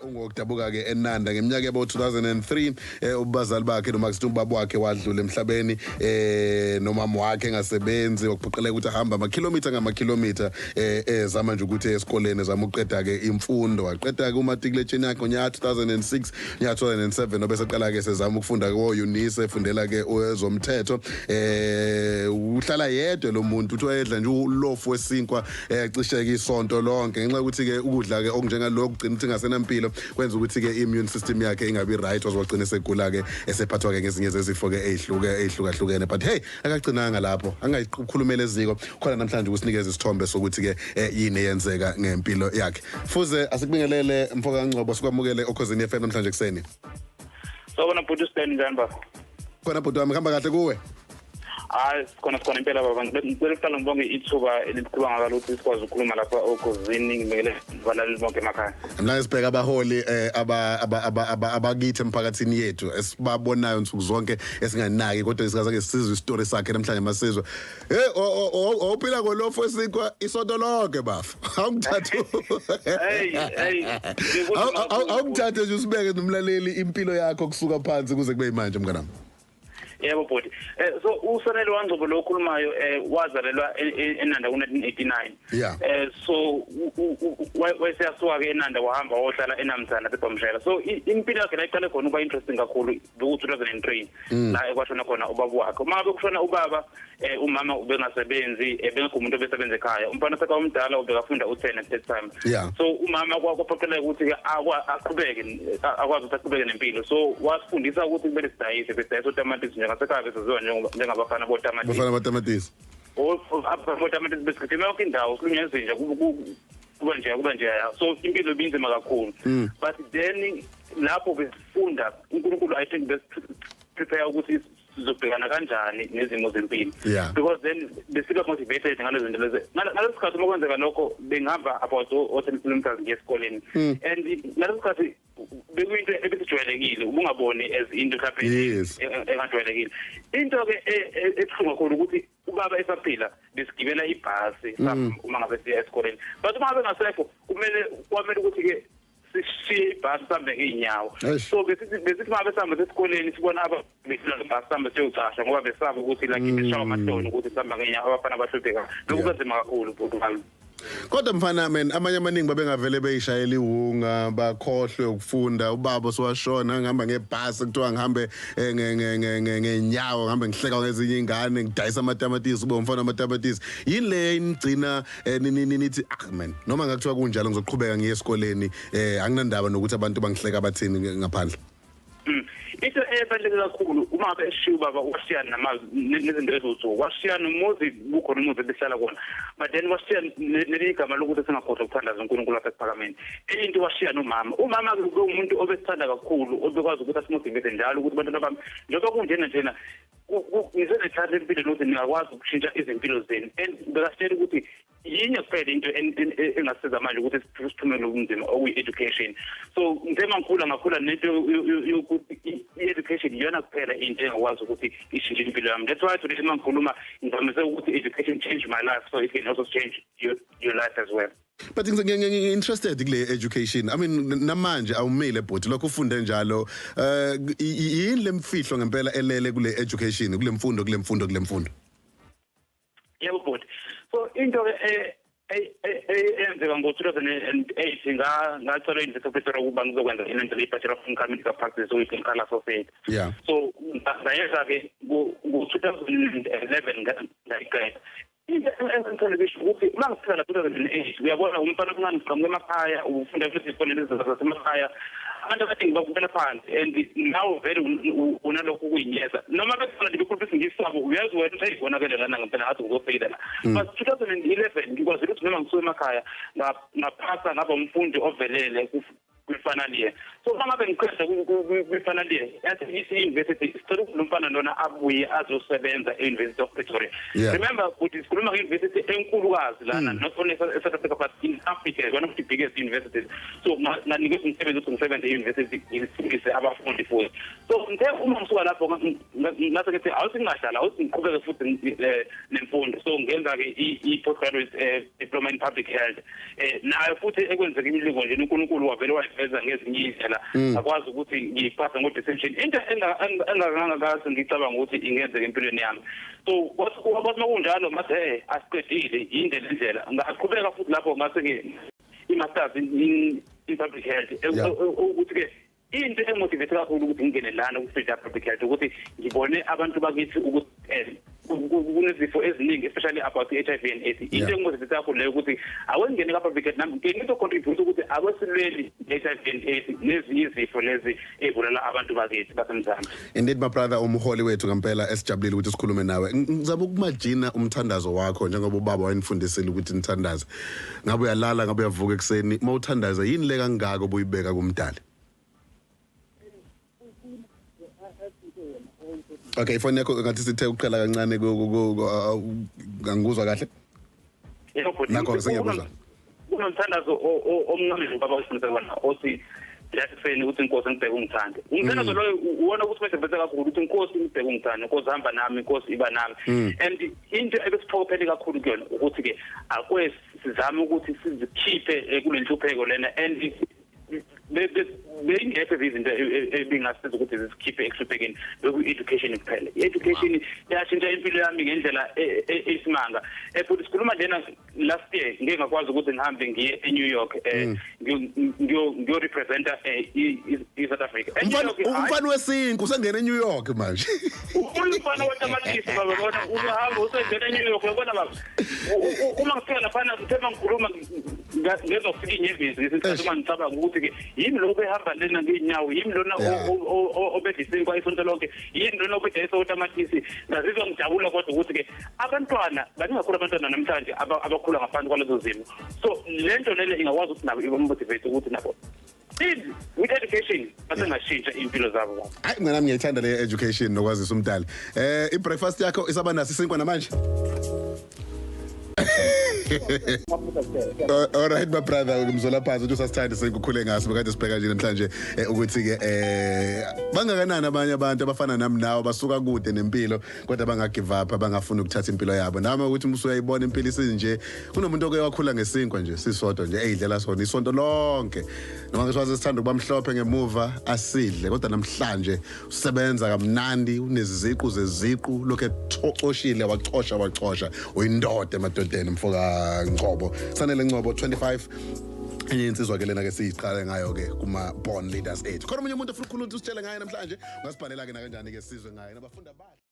Ungokudabuka ke eNanda ngeminyaka yabo 2003. Ubazali bakhe, noma kusithi ubaba wakhe, wadlula emhlabeni, nomama wakhe engasebenzi, wakuphoqeleka ukuthi ahambe amakhilomitha ngamakhilomitha, ezama nje ukuthi esikoleni, ezama ukuqeda ke imfundo. Waqeda ke umatikuletsheni yakhe ngonyaka 2006. Nyaka 2007 obese qala ke sezama ukufunda ko UNISA, efundela ke ezomthetho. Uhlala yedwa lo muntu, uthi wayedla nje ulofu wesinkwa cishe ke isonto lonke, ngenxa yokuthi ke ukudla ke okunjengalokhu kugcina ukuthi ngasenampilo, kwenza ukuthi ke immune system yakhe ingabi right, wazogcina esegula ke, esephathwa ke ngezinye zezifo ke ezihluke ezihlukahlukene. But hey, akagcinanga lapho, angayikhulumela eziko khona namhlanje ukusinikeza isithombe sokuthi ke yini eyenzeka ngempilo yakhe. Fuze asikubingelele, mfoka Ngcobo, sikwamukele okhozini FM namhlanje kuseni. Sawubona bhuti Stan, njani baba? Khona bhuti wami, kuhamba kahle kuwe? Hayi, sikhona impela baba. Ngicela ukuqala ngibonge ithuba elithuba ngakalo ukuthi sikwazi ukukhuluma lapha okhozini, ngibekele abalaleli bonke emakhaya. Namhlanje sibheka abaholi abakithi emphakathini yethu esibabonayo nsuku zonke esinganaki, kodwa singazange sizwe isitori sakhe. Namhlanje masizwe. Hey, ophila ngolofu wesinkwa isonto lonke bafa. Awungithathe. Hey hey. Awungithathe nje usibeke nomlaleli impilo yakho kusuka phansi kuze kube manje, mnganami. Yebo bhuti. So uSanele waNgcobo lo okhulumayo wazalelwa eNanda ku-1989. So wayeseyasuka ke eNanda, wahamba wayohlala eNamzana eBhamshela. So impilo yakhe la iqale khona ukuba interesting kakhulu beku 2003, la ekwashona khona ubaba wakhe. Uma ngabe kushona ubaba, umama ubengasebenzi, bengekho umuntu obesebenza ekhaya. Umfana seka omdala ubekafunda u10 at that time. So umama kwaphoqeleka ukuthi ke aqhubeke, akwazi ukuthi aqhubeke nempilo. So wasifundisa ukuthi kumele sidayise, besidayisa otamatisi njengasekhaya, besaziwa njengabafana botamatisi. Bafana batamatisi. Otamatisi besigijima yonke indawo, silunywa izinja, kuba nje. So impilo ibinzima kakhulu. But then lapho besifunda uNkulunkulu, I think besi-prepare ukuthi sizobhekana kanjani nezimo zempilo. Because then besiba motivated ngalezo zinto lezi. Ngaleso sikhathi uma kwenzeka lokho, bengihamba about o-10 kilometers ngiye esikoleni, and ngaleso sikhathi bekuyinto ebesijwayelekile, ubungaboni as into mhlawumbe engajwayelekile. Into ke ebuhlungu kakhulu ukuthi ubaba esaphila besigibela ibhasi uma ngabe siya esikoleni, but uma ngabe ngasekho, kumele kwamele ukuthi ke sishiye ibhasi, sihambe ngey'nyawo. Eish. So besithi uma besihamba esikoleni, sibona ababedlula ngebhasi, sihambe siyocasha, ngoba besaba ukuthi like beshawa amahloni ukuthi sihamba ngey'nyawo, abafana bahlupheka. Lokhu kunzima kakhulu, bhuti wami. Kodwa mfana man, amanye amaningi babengavele beyishayela iwunga, bakhohlwe ukufunda. Ubaba sowashona, ngihamba ngebhasi, kuthiwa ngihambe ngenyawo, ngihambe ngihleka ngezinye ingane, ngidayisa amatamatisi, ube umfana wamatamatisi. Yini le inigcina nithi, "Ah man, noma ngakuthiwa kunjalo, ngizoqhubeka ngiye esikoleni, anginandaba nokuthi abantu bangihleka bathini ngaphandle"? Into ebaluleke kakhulu, uma ngabe eshiya ubaba, washiya namazwi nezinto eziwusuku, washiya nomuzi, kukhona umuzi ebehlala kona, but then washiya nelinye igama lokuthi singakhohlwa ukuthandaza uNkulunkulu wasesiphakameni. Enye into, washiya nomama. Umama-ke ube umuntu obesithanda kakhulu, obekwazi ukuthi asimotivate njalo ukuthi, "Bantwana bami, njengoba kunjena njena, ngisenethatha empilweni ukuthi ningakwazi ukushintsha izimpilo zenu." And bekasitshela ukuthi yinye kuphela into engasiza manje ukuthi siphumele ubunzima, okuyi-education. So ngithe uma ngikhula, ngakhula nento yokuthi i-education iyona kuphela into engakwazi ukuthi ishintshe impilo yami. That's why today uma ngikhuluma ngivamise ukuthi education changed my life, so it can also change your life as well. But ngi-interested kule education. I mean, namanje awumile bhuti, lokho ufunde njalo. Yini lemfihlo ngempela elele kule education, kule mfundo, kule mfundo, kule mfundo? Yebo bhuti, so into ke eyenzeka ngo-2008, ngacela i-University of Pretoria ukuba ngizokwenza into le-Bachelor of Clinical Medical Practice, okuyi-clinical associate. So ngayenza-ke ngo-2011, ngayiqeda. Into engithanda kusho ukuthi uma ngifika la 2008, uyabona umfana omncane uqhamuka emakhaya, ufunda futhi esikoleni zasemakhaya, abantu abaningi bakubukela phansi, and nawe vele unalokhu ukuyinyeza, noma bekhona nje bekhuluma isiNgisi sabo, uyazi wena ukuthi eyibonakele lana ngempela ngathi ngizofeyila la. But 2011 ngikwazile ukuthi noma ngisuke emakhaya, ngaphasa, ngaba umfundi ovelele. Kwi-final year. So uma ngabe ngiqeda kwi-final year, yathi i-university sicela ukuthi lo mfana lona abuye azosebenza e-University of Pretoria. Remember ukuthi sikhuluma nge-university enkulukazi lana, not only e-South Africa but in Africa, one of the biggest universities. So nganikeza umsebenzi ukuthi ngisebenze e-university, ngifundise abafundi futhi. So ngithe uma ngisuka lapho, ngase ngithi awuthi ngingahlala, awuthi ngiqhubeke futhi nemfundo. So ngenza-ke i-postgraduate diploma in public health. Nayo futhi ekwenzeka imilingo nje, uNkulunkulu wavele wayiveza ngezinye iy'ndlela, akwazi ukuthi ngiyipase ngo-distinction, into engangakaze ngicabanga ukuthi ingenzeka empilweni yami. So kwathi uma kunjalo, ngathi hey, asiqedile, yinde le ndlela. Ngaqhubeka futhi lapho, ngase-ke i-masters in public health, ukuthi-ke into engi-motivate kakhulu ukuthi ngingene lana ku-field ya public health ukuthi ngibone abantu bakithi ukuthi kunezifo eziningi, especially about i-HIV and AIDS. Into engi-motivate kakhulu leyo ukuthi awengene ka-public health nami ngito-contribute ukuthi akwesilweli i-HIV and AIDS nezinye izifo lezi ey'bulala abantu bakithi baseMzansi. Indeed, my brother, umholi wethu ngempela, esijabulile ukuthi sikhulume nawe. Ngizama uku-imagine umthandazo wakho njengoba ubaba wayenifundisile ukuthi nithandaze. Ngabe uyalala, ngabe uyavuka ekuseni, uma uthandaza, yini le kangaka obuyibeka kumdali? Okay, ifoni yakho ngathi sithe uqhela kancane, angikuzwa kahle. Yebo, bhuti. Nakho sengiyakuzwa. Kunomthandazo omncane nje ubaba osifundise wona, othi ekuseni ukuthi, "Inkosi, ngibheke ungithande." Umthandazo loyo uwona ukuthi bese kakhulu ukuthi, "Inkosi, ngibheke ungithande, Inkosi, hamba nami, Inkosi, iba nami." And into ebesiphokophele kakhulu kuyona ukuthi-ke akwe sizame ukuthi sizikhiphe kule nhlupheko lena, and beyingekho izinto ebingasiza ukuthi zisikhiphe ekuhluphekeni, beku-education kuphela. I-education yashintsha impilo yami ngendlela eyisimanga. Futhi sikhuluma njena, last year ngike ngakwazi ukuthi ngihambe ngiye e-New York, ngiyo-representa i-South Africa e-New Umfana York, hhayi, umfana wesinku usengena eNew York manje. Umfana watamatisi, baba, bona uhamba usengena eNew York, uyabona, baba. Uma ngifika laphana, ngithe uma ngikhuluma, ngezwa kufika inyembezi ngesikhathi uma ngicabanga ukuthi-ke yimi lo behamba lena ngey'nyawo, yimi lona obedla isinkwa isonto lonke, yimi lona obedayisa otamatisi. Ngazizwa ngijabula, kodwa ukuthi-ke abantwana baningi kakhulu, abantwana namhlanje abakhula ngaphansi kwalezo zimo. So le nto lele ingakwazi ukuthi nabo iba-motivate ukuthi nabo still with education basengashintsha iy'mpilo zabo, baba. Hayi mina, ngiyayithanda le education nokwazisa umdali. I-breakfast yakho isaba naso isinkwa namanje? All right, my brother, ngimzola phansi ukuthi usasithanda sekukhule ngaso. Bekade sibheka nje namhlanje ukuthi ke bangakanani abanye abantu abafana nami nawe, basuka kude nempilo kodwa banga give up, abangafuni ukuthatha impilo yabo. Nami ukuthi usuyayibona impilo isinje, kunomuntu oke wakhula ngesinkwa nje sisodwa nje, eyidlela sona isonto lonke. Noma ngiswazi sithanda ukuba mhlophe ngemuva, asidle, kodwa namhlanje usebenza kamnandi, uneziziqu zeziqu, lokho ethocoshile, wacosha wacosha, uyindoda emadodeni, mfoka Ngcobo. Sanele Ngcobo, 25, enye insizwa ke lena ke siyiqale ngayo ke kuma born leaders ethu. Khona omunye umuntu ofuna ukukhuluma ukuthi usitshele ngaye namhlanje, ungasibhalela ke nakanjani ke sizwe ngaye nabafunda.